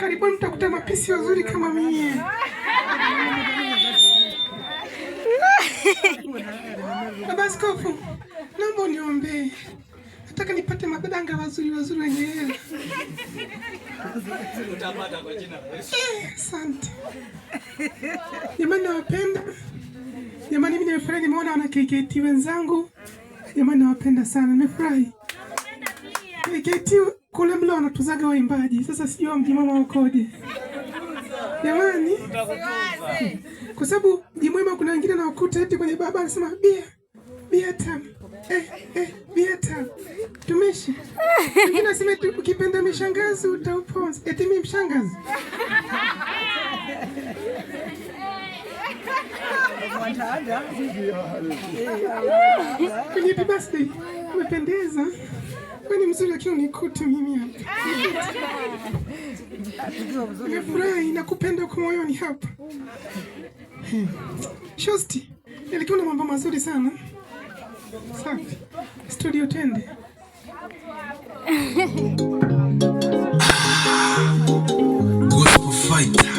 Karibuni mtakuta mapisi wazuri kama mie. Baba Askofu, naomba uniombee. Nataka nipate mabadanga wazuri wazuri wenye hela. Utapata kwa jina la Yesu. Asante. Jamani nawapenda. Jamani mimi nimefurahi nimeona wana KKT wenzangu. Jamani nawapenda sana, nimefurahi. KKT kule mlo wanatuzaga waimbaji. Sasa sijui wa Mji Mwema ukoje. Jamani, kwa sababu Mji Mwema kuna wengine nawakuta eti kwenye baba anasema bia bia tamu. Bia tamu. Tumishi. Wengine nasema eti ukipenda mishangazi utauponza. Eti mimi mshangazi. Kwenye happy birthday umependeza. Wewe ni mzuri lakini unikute mimi hapa. Nimefurahi na kupenda kwa moyoni hapa. Shosti, nilikuwa na mambo mazuri sana. Safi. Studio twende. Gospel Fighter.